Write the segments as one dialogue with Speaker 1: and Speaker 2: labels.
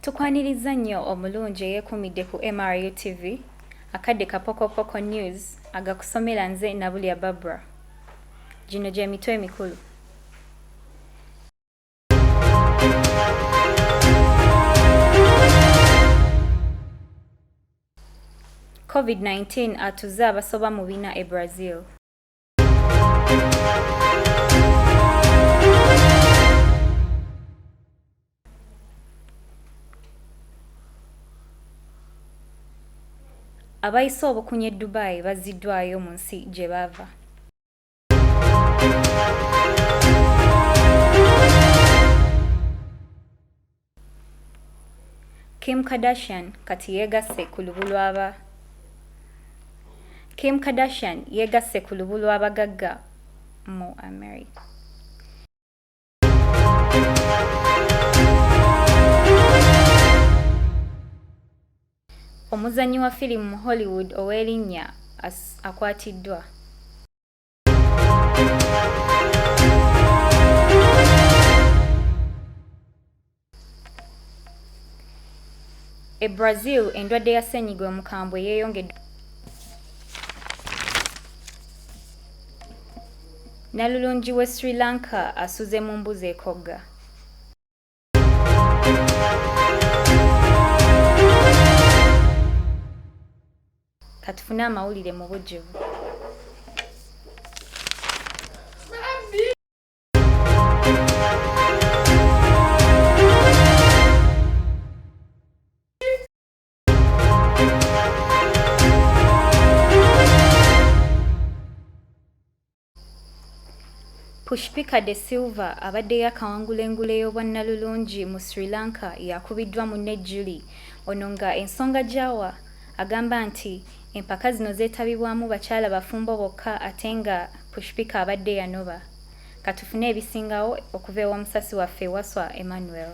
Speaker 1: Tukwanirizza nnyo omulungi eyeekuumidde ku MRU TV, akadde ka Pokopoko News agakusomera nze Nabulya Barbara. Gino gy'emitwe emikulu. COVID-19 atuze abasoba mu bina e Brazil. Abayise obukunya e Dubai bazziddwayo mu nsi gye baava. Kim Kardashian kati yeegasse ku lubu lw'aba Kim Kardashian yeegasse ku lubu lw'abagagga mu America. Omuzannyi wa firimu mu Hollywood ow'erinnya akwatiddwa. E Brazil endwadde ya ssennyiga omukambwe yeeyongedde. Nnalulungi w'e Sri Lanka asuze mu mbuzi ekogga. Katufune amawulire mu bujjuvu. Pushpika De Silva abadde yakawangula engule y'obwannalulungi mu Sri Lanka yakubiddwa munne Julie ono nga ensonga gy'awa agamba nti empaka zino zeetabibwamu bakyala bafumbo bokka ate nga Pushpika abadde yanoba. Katufune ebisingawo okuva ew'omusasi waffe Waswa Emmanuel.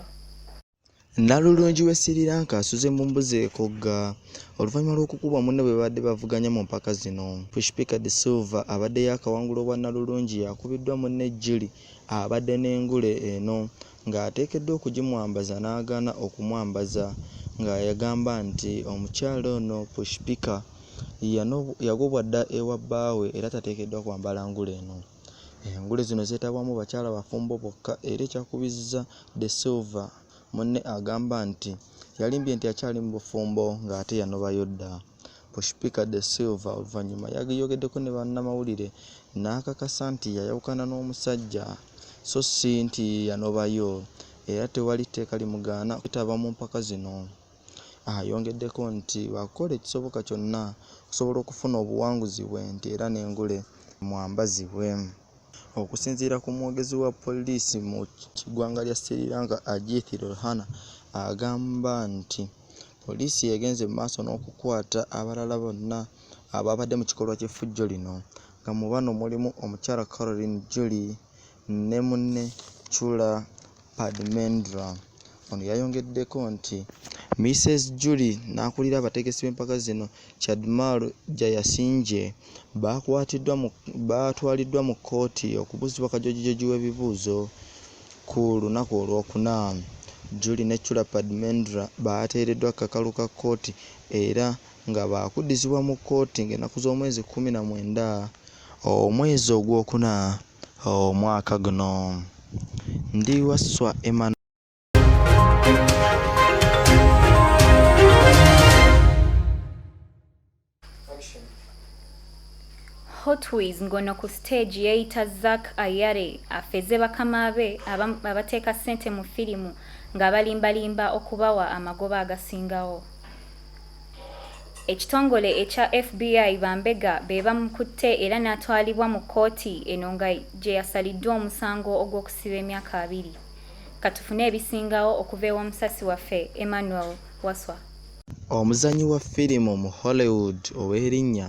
Speaker 2: Nnalulungi w'e Sri Lanka asuze mu mbuzi ekogga oluvannyuma lw'okukubwa munne bwe babadde bavuganya mu mpaka zino. Pushpika De Silva abadde yaakawangula obwannalulungi yakubiddwa munne Julie abadde n'engule eno ng'ateekeddwa okugimwambaza n'agaana okumwambaza nga yagamba nti omukyala ono Pushpika yagobwa dda ewa bbaawe era tateekeddwa kwambala ngule eno. Engule zino zeetabwamu bakyala bafumbo bokka era ekyakubizza De Silva munne agamba nti yalimbye nti akyali mu bufumbo ng'ate yanobayo dda. Pushpika De Silva oluvannyuma yayogeddeko ne bannamawulire n'akakasa nti yayawukana n'omusajja so si nti yanobayo era tewali tteeka limugaana kwetaba mu mpaka zino. Ayongeddeko nti waakukola ekisoboka kyonna okusobola okufuna obuwanguzi bwe nti era n'engule emwambazibwe. Okusinziira ku mwogezi wa poliisi mu ggwanga lya Sri Lanka Ajith Rohana agamba nti poliisi egenze mu maaso n'okukwata abalala bonna ababadde mu kikolwa ky'effujjo lino nga mu bano mulimu omukyala Caroline Julie ne munne Chula Padmendra. Ono yayongeddeko nti Mrs Julie n'akulira abategesi b'empaka zino Chadmal Jayasinghe baakwatiddwa baatwaliddwa mu kkooti okubuuzibwa kajojijoji w'ebibuuzo ku lunaku Olwokuna. Julie ne Chula Padmendra baateereddwa ku kakalu ka kkooti era nga baakuddizibwa mu kkooti ng'ennaku z'omwezi 19 omwezi ogwokuna omwaka guno. Ndi Wasswa Emmanuel.
Speaker 1: Hotwiz ng'ono ku siteegi yeeyita Zack Ayare afeze bakama be abateeka ssente mu firimu ng'abalimbalimba okubawa amagoba agasingawo. Ekitongole ekya FBI bambega be bamukutte era n'atwalibwa mu kkooti eno nga gye yasaliddwa omusango ogw'okusiba emyaka abiri. Katufune ebisingawo okuva ew'omusasi waffe Emmanuel Waswa.
Speaker 2: Omuzannyi wa firimu mu Hollywood ow'erinnya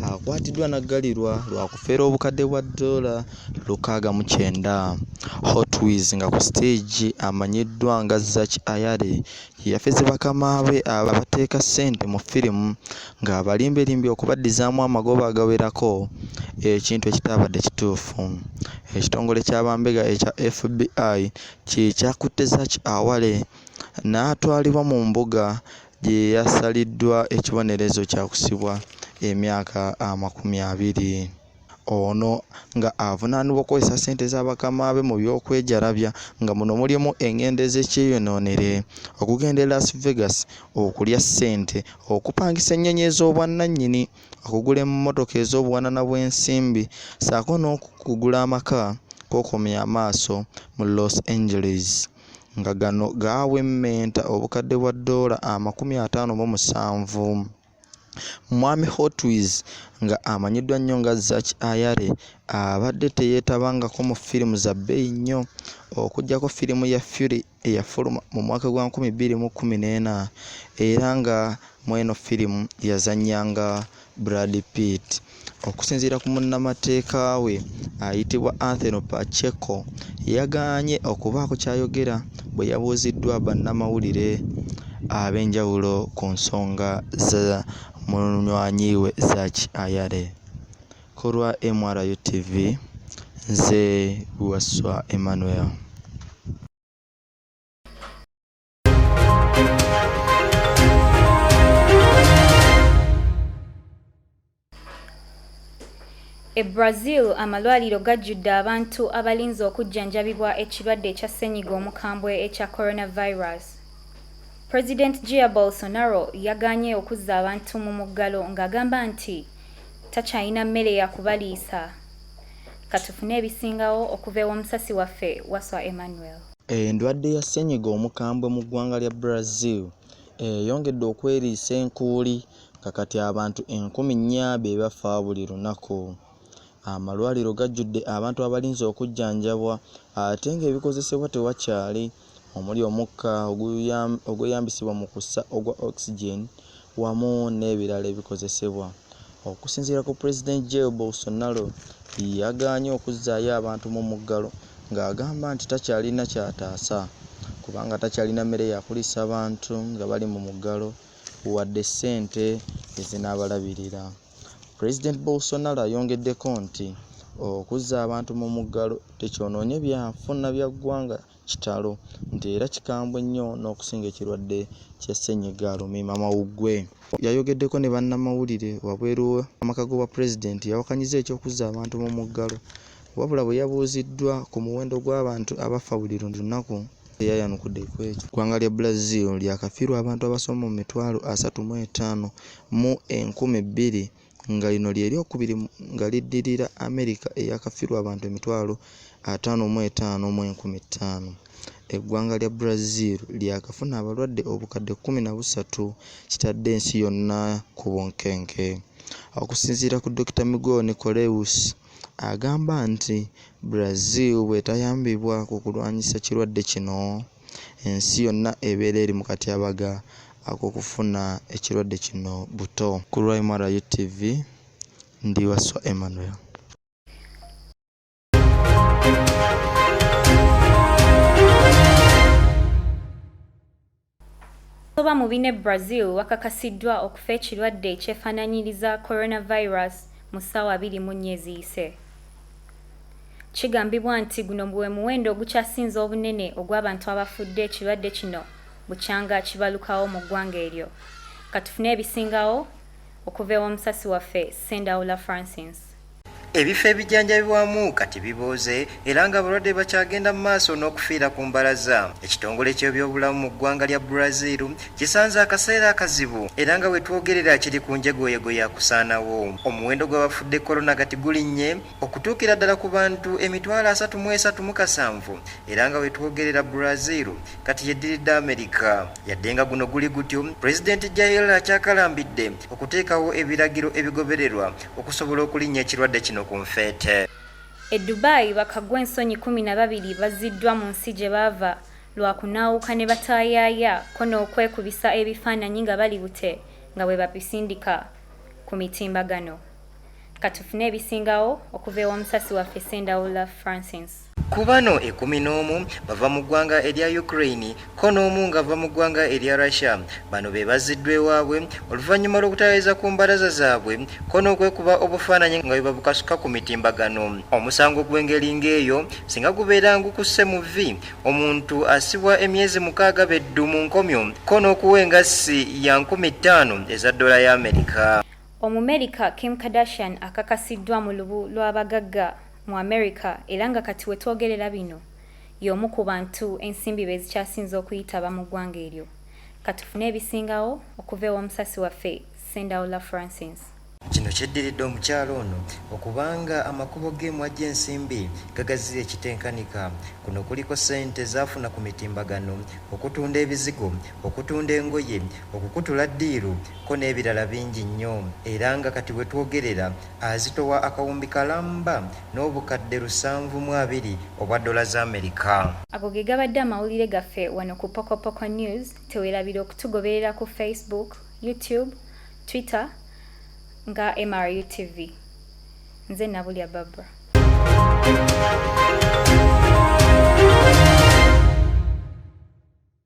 Speaker 2: akwatiddwa n'aggalirwa lwa kufera obukadde bwa ddoola 69. Hot Wiz nga ku siteegi amanyiddwa nga Zac Ayale ye yafeze bakama be abateeka ssente mu firimu ng'abalimberimbye okubaddizaamu amagoba agawerako ekintu ekitaabadde kituufu. Ekitongole kya bambega ekya FBI kye kyakutte Zac Awale. n'atwalibwa mu mbuga gye yasaliddwa ekibonerezo kya kusibwa emyaka 20. Ono nga avunaanibwa okukozesa ssente za bakama be mu by'okwejalabya nga muno mulimu eng'endo ez'ekyeyonoonere, okugenda e Las Vegas okulya ssente, okupangisa ennyonyi ez'obwannannyini, okugula emmotoka ez'obuwanana bw'ensimbi ssaako n'okugula amaka k'okomya amaaso mu Los Angeles nga gano gaawemmenta obukadde bwa ddoola 57. Mwami Hotwiz nga amanyiddwa nnyo nga Zack Ayale abadde teyeetabangako mu firimu za bbeeyi nnyo okuggyako firimu ya Fury eyafuluma mu mwaka gwa 2014 era nga mw'eno firimu yazannyanga Brad Pitt. Okusinziira ku munnamateeka we ayitibwa Anthony Pacheco yagaanye okubaako ky'ayogera bwe yabuuziddwa bannamawulire ab'enjawulo ku nsonga za munywanyi we Zack Ayale. Ku lwa MRU TV, nze Wasswa Emmanuel.
Speaker 1: E Brazil amalwaliro gajjudde abantu abalinze okujjanjabibwa ekirwadde ekya ssennyiga omukambwe ekya coronavirus. President Jair Bolsonaro yagaanye okuzza abantu mu muggalo ng'agamba nti takyalina mmere ya kubaliisa. Katufune ebisingawo okuva ew'omusasi waffe Wasswa Emmanuel.
Speaker 2: Endwadde ya ssennyiga omukambwe mu ggwanga lya Brazil eyongedde okweriisa enkuuli nga kati abantu 4000 be bafa buli lunaku. Amalwaliro gajjudde abantu abalinze okujjanjabwa ate ng'ebikozesebwa tewakyali omuli omukka ogweyambisibwa mu kussa ogwa oxygen wamu n'ebirala ebikozesebwa. Okusinziira ku Pulezidenti Jair Bolsonaro yagaanye okuzzaayo abantu mu muggalo ng'agamba nti takyalina ky'ataasa kubanga takyalina mmere ya kuliisa bantu nga bali mu muggalo wadde ssente ezinaabalabirira. Pulezidenti Bolsonaro ayongeddeko nti okuzza abantu mu muggalo tekyonoonye byanfuna bya ggwanga kitalo nti era kikambwe nnyo n'okusinga ekirwadde kya ssennyiga lumiimamawuggwe. Yayogeddeko ne bannamawulire wabweru w'amaka g'obwapulezidenti yawakanyizza eky'okuzza abantu mu muggalo wabula bwe yabuuziddwa ku muwendo gw'abantu abafa buli lunaku teyayanukudde ku ekyo. Eggwanga lya Brazil lyakafiirwa abantu abasoma mu 35,200 nga lino lye lyokubiri nga liddirira Amerika eyakafiirwa abantu 55,500. Eggwanga lya Brazil lyakafuna abalwadde obukadde 13 kitadde ensi yonna ku bunkenke. Okusinziira ku Dr. Miguel Nicolelis agamba nti Brazil bw'etayambibwa ku kulwanyisa kirwadde kino ensi yonna ebeera eri mu katyabaga ak'okufuna ekirwadde kino buto. Ku lwa MRU TV ndi Wasswa Emmanuel.
Speaker 1: Abasoba mu bina e Brazil bakakasiddwa okufa ekirwadde ekyefaanaanyiriza coronavirus mu ssaawa 24 eziyise. Kigambibwa nti guno gwe muwendo ogukyasinze obunene ogw'abantu abafudde ekirwadde kino bukyanga kibalukawo mu ggwanga eryo. Katufune ebisingawo okuva ew'omusasi waffe Ssendawula Francis.
Speaker 3: Ebifo ebijjanjabibwamu kati bibooze era ng'abalwadde bakyagenda mu maaso n'okufiira ku mbalaza. Ekitongole ky'ebyobulamu mu ggwanga lya Brazil kisanze akaseera akazibu era nga we twogerera kiri ku njegoyego ya kusaanawo. Omuwendo gw'abafudde Corona kati gulinnye okutuukira ddala ku bantu 337,000 era nga we twogerera Brazil kati yeddiridde Amerika. Yadde nga guno guli gutyo, Pulezidenti Jair akyakalambidde okuteekawo ebiragiro ebigobererwa okusobola okulinnya ekirwadde kino ku nfeete.
Speaker 1: E Dubai bakagwa ensonyi 12 bazziddwa mu nsi gye baava lwa kunaawuka ne bataayaaya ko n'okwekubisa ebifaananyi nga bali bute nga bwe babisindika ku mitimbagano. Katufune ebisingawo okuva ew'omusasi waffe Sendawula Francis.
Speaker 3: Ku bano 11 bava mu ggwanga erya Ukraine ko n'omu ng'ava mu ggwanga erya Russia. Bano be bazziddwa ewaabwe oluvannyuma lw'okutayiriza ku mbalaza zaabwe ko n'okwekuba obufaananyi nga bwe babukasuka ku mitimbagano. Omusango gw'engeri ng'eyo singa gubeera ngukusse mu vvi, omuntu asibwa emyezi 6 beddu mu nkomyo ko n'okuwa engassi ya 5,000 eza ddola ya Amerika.
Speaker 1: Omumerika Kim Kardashian akakasiddwa mu lubu lw'abagagga mu America era nga kati we twogerera bino y'omu ku bantu ensimbi be zikyasinze okuyitaba mu ggwanga eryo. Katufune ebisingawo okuva ew'omusasi waffe Sendawula Francis.
Speaker 3: Kino kyeddiridde omukyala ono okubanga amakubo ge mw'aggya ensimbi gagazira ekitenkanika. Kuno kuliko ssente z'afuna ku mitimbagano, okutunda ebizigo, okutunda engoye, okukutula ddiiru ko n'ebirala bingi nnyo era nga kati we twogerera azitowa akawumbi kalamba n'obukadde 720 obwa ddola za Amerika.
Speaker 1: Ago ge gabadde amawulire gaffe wano ku Pokopoko News. Teweerabira okutugoberera ku Facebook, YouTube, Twitter nga MRU TV. Nze Nabulya Barbara.